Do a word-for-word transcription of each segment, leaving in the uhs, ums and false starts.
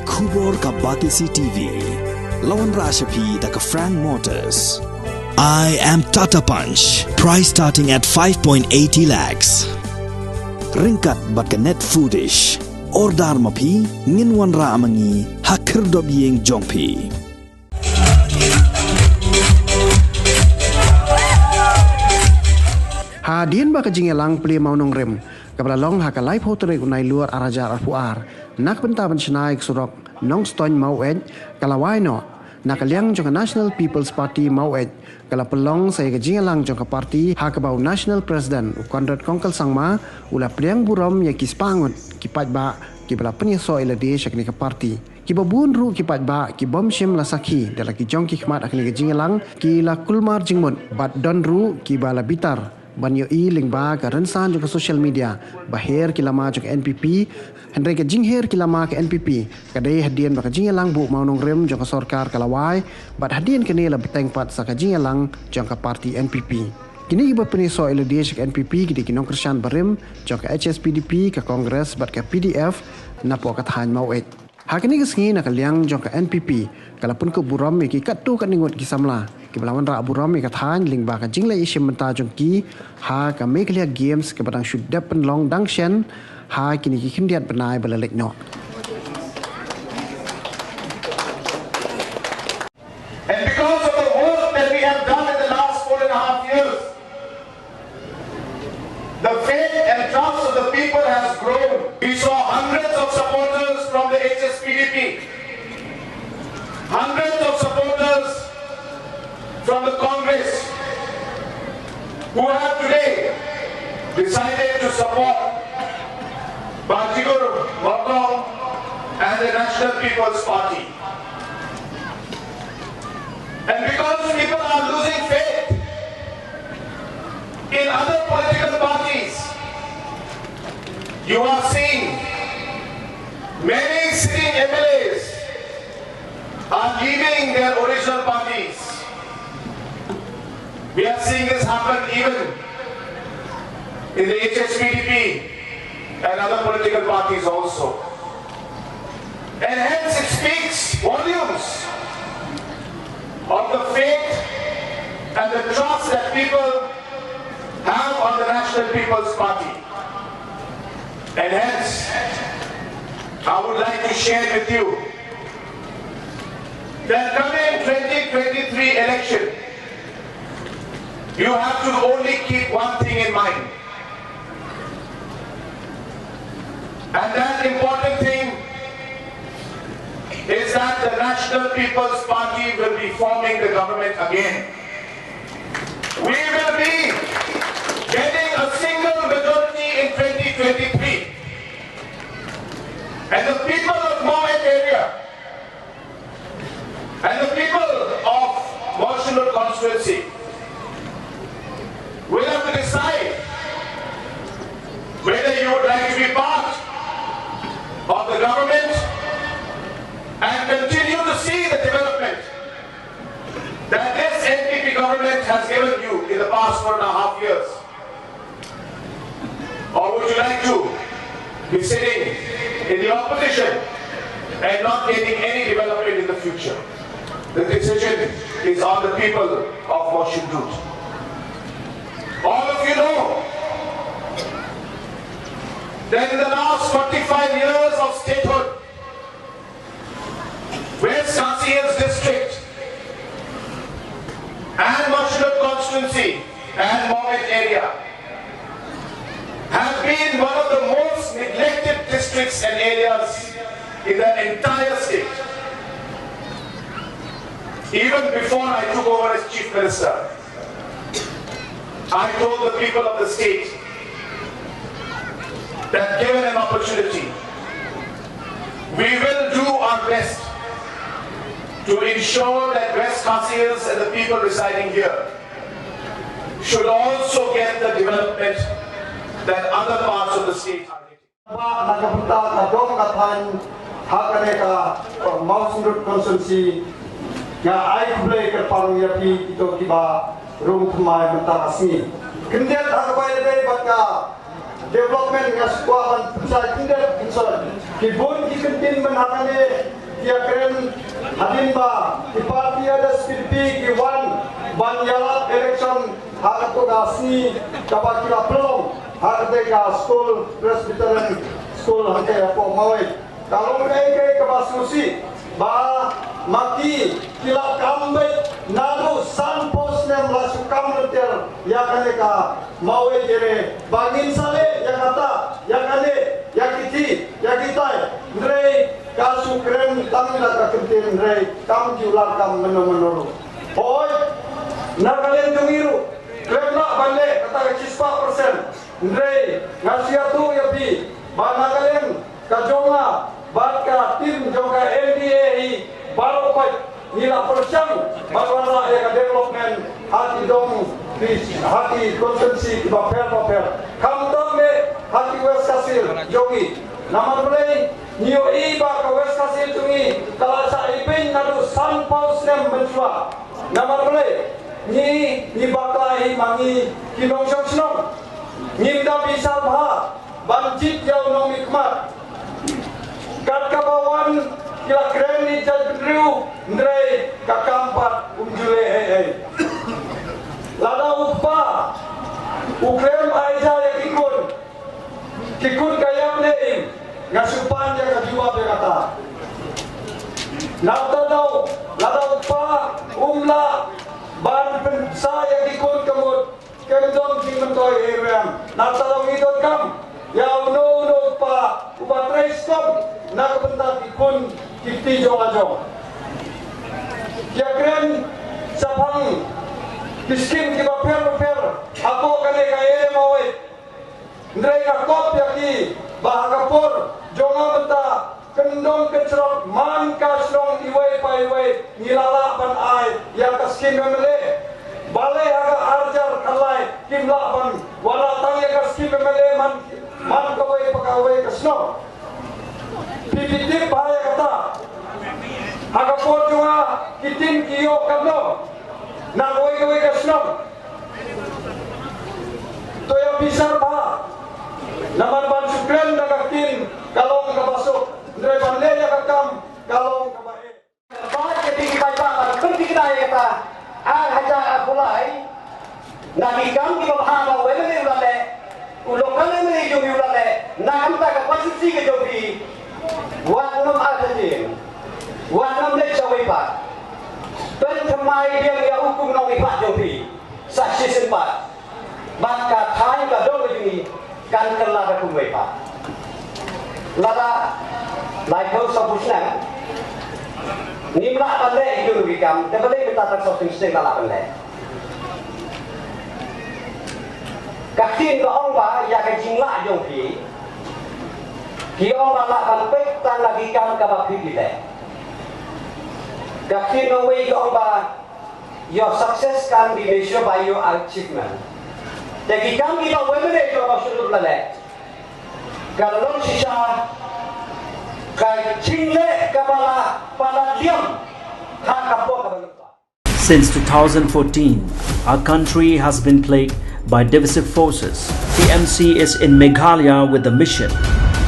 Khubor ka Batesi T V. La wanrah sha phi da ka Frank Motors. I am Tata Punch. Price starting at five point eighty lakhs. Ryngkat bad ka Net Foodish. Order ma phi, ngin wanrah ma ngi ha khyrdop ïing jong phi. Hadien ba ka jingïalang plie mawnongrim kaba la long ha ka laiphew tarik u Nailur ar hajar arphew ar, na ka bynta ban shna ïa ka surok Nongstoiñ Maweit ka la wai noh, na ka liang jong ka National People's Party Maweit ka la pynlong sa ïa ka jingïalang jong ka party, ha kaba u National President u Conrad Kongkal Sangma u la pdiang burom ïa ki spah ngut ki paidbah kiba la pynïasoh ïa lade sha kane ka party. Kiba bun ruh ki paidbah ki bym shym la sakhi da la ki jong ki khmat ha kane ka jingïalang ki la kulmar jingmut bad don ruh kiba la bitar ban ïohi lyngba ka rynsan jong ka social media ba her ki lama jong ka N P P. Hynrei ka jingher ki lama ka N P P ka dei hadien ba ka jingïalang buh mawnongrim jong ka sorkar ka la wai, bad hadien kane la bteng pat sa ka jingïalang jong ka party N P P. Kine kiba pynïasoh ïa lade sha ka N P P ki dei ki nongkyrshan barim jong ka H S P D P, ka Congress bad ka P D F napoh ka thaiñ Maweit. Ha kane ka sngi na ka liang jong ka N P P ka la pynkup burom ïa ki katto katne ngut ki samla kiba la wanrah burom ïa ka thaiñ lyngba ka jingleit ïashim bynta jong ki ha ka Meghalaya Games kaba dang shu dep pynlong dang shen ha kine ki khyndiat bnai ba la leit noh. And because of the work that we have done in the last four and a half years, the faith and trust of the people has grown. We saw hundreds of supporters from the H S P D P, hundreds of supporters from the Congress who have today decided to support Bah Jigur Borkong and the National People's Party. And because people are losing faith in other political parties, you are seeing many sitting M L As are leaving their original parties. We are seeing this happen even in the H S P D P and other political parties also. And hence it speaks volumes of the faith and the trust that people have on the National People's Party. And hence, I would like to share with you that coming twenty twenty-three election, you have to only keep one thing in mind. And that important thing is that the National People's Party will be forming the government again. We will be getting a single majority in twenty twenty-three. And the people of Maweit area and the people of Mawshynrut constituency will have to decide whether you would like to be part of the government and continue to see the development that this N P P government has given you in the past four and a half years. Or would you like to be sitting in the opposition and not getting any development in the future? The decision is on the people of Mawshynrut. All of you know that in the last forty-five years of statehood, West Khasi Hills District and Mawshynrut constituency and Maweit area have been one of the most neglected districts and areas in the entire state. Even before I took over as Chief Minister, I told the people of the state that given an opportunity, we will do our best to ensure that West Khasi Hills and the people residing here should also get the development that other parts of the state are getting. Ba na ka bynta ka dong ka thaiñ ha kane ka, uh, Mawshynrut constituency, nga ai khublei kyrpang ïa phi kito kiba rung thymmai mynta ka sngi. Khyndiat ha kaba ïadei bad ka development nga sngewbha ban pynshai khyndiat pynshai. Ki bun ki kyntien ban ha kane ki ïakren hadien ba ki party HSPDP ki wan ban ïalap election ha kato ka sngi kaba ki la pynlong ha katei ka skul Presbyterian School hangtei hapoh Mawei. Ka long kaei kaei kaba sngewsih ba ma ki ki la kam beit naduh sanphew snem la shu kam lynter ïa kane ka Mawei Jere ba ngin sa leh ïa kata ïa kane ïa ki ti ïa ki tai. Hynrei ka shu kren tang da ka kyntien hynrei kam ju la kam mano mano ruh. Hooid, na ka liang jong ngi ruh khlem lah ban leh kata ka shispah percent. Hynrei nga shu ïathuh ïa phi ba na ka liang ka jong nga bad ka team jong ka MDA hi baroh khoit ngi la pyrshang ban wanrah ïa ka development ha ki dong ki ha ki constituency kiba pher ba pher. Khamtam eh ha ki West Khasi Hills jong ngi. Namar balei? Ngi ïohi ba ka West Khasi Hills jong ngi ka la shah ibeiñ naduh sanphew snem mynshuwa. Namar balei? Ngi ngi bakla hi ma ngi ki nongshong shnong. Ngim da bishar bha ban jied ïa u nongmihkhmat. Kat kaba wan ki la kren ïa ki jaitbynriew hynrei ka kam pat um ju leh ei ei. Lada u kpa u khlem ai ja ïa ki khun, ki khun ka ïap ne im? Nga shu pan ïa ka jubab ïa kata. Nangta dei lada u kpa um lah ban pynbsa ïa ki khun ka mut, kem don jingmyntoi ei ruh em. Nangta dei ngi donkam ïa uno uno u kpa uba trei stom na ka bynta ki khun ki kti jong la jong. Ki ïakren shaphang ki skim kiba pher ba pher hapoh kane ka area Mawei. Hynrei nga kop ïa ki ba ha ka por jong nga mynta kyndong kynshrok man ka shnong iwei pa iwei ngi la lah ban ai ïa ka skim MLA. Balei ha ka arhajar khatlai kim lah ban wanrah tang ïa ka skim MLA man man kawei pa kawei ka shnong? Phi phi tip bha ïa kata. Ha ka por jong nga ki ktien ki ïoh katno na kawei kawei ka shnong? To ïa bishar bha. Namar ban shu kren da ka ktien ka long kaba suk, hynrei ban leh ïa ka kam ka long kaba eh. Ba ka dei ki paidbah ban pyntip ïa kata. Ar hajar arphew lai na ki kam kiba bha ba u MLA u la leh, u local MLA jong phi u la leh na ka bynta ka constituency ka jong phi. Wat nym artatien, wat nym leit shawei pat. Pynthymmai biang ïa u kum u nongmihkhmat jong phi sa shisien pat. Bad ka thaiñ ka dong ka jong ngi kan kylla da kumwei pat. Lada laiphew sawphew snem ngim lah ban leh ïa kino ki kam, te balei mynta tang sawsien snem la lah ban leh? Ka ktien ka ong ba ïa ka jinglah jong phi, ki ong ba lah ban peit tang na ki kam kaba phi phi leh. Ka ktien nongwei ka ong ba your success can be measured by your achievement. Te ki kam kiba u MLA jong ka shu lut la leh ka la long shisha ka jingleh kaba la palat liam ha ka por kaba lyngba. Since two thousand fourteen, our country has been plagued by divisive forces. T M C is in Meghalaya with the mission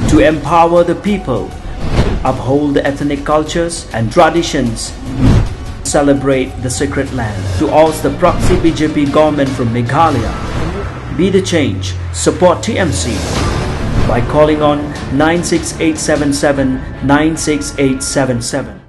to empower the people, uphold the ethnic cultures and traditions, celebrate the sacred land. To oust the proxy B J P government from Meghalaya, be the change, support T M C by calling on nine six eight seven seven nine six eight seven seven.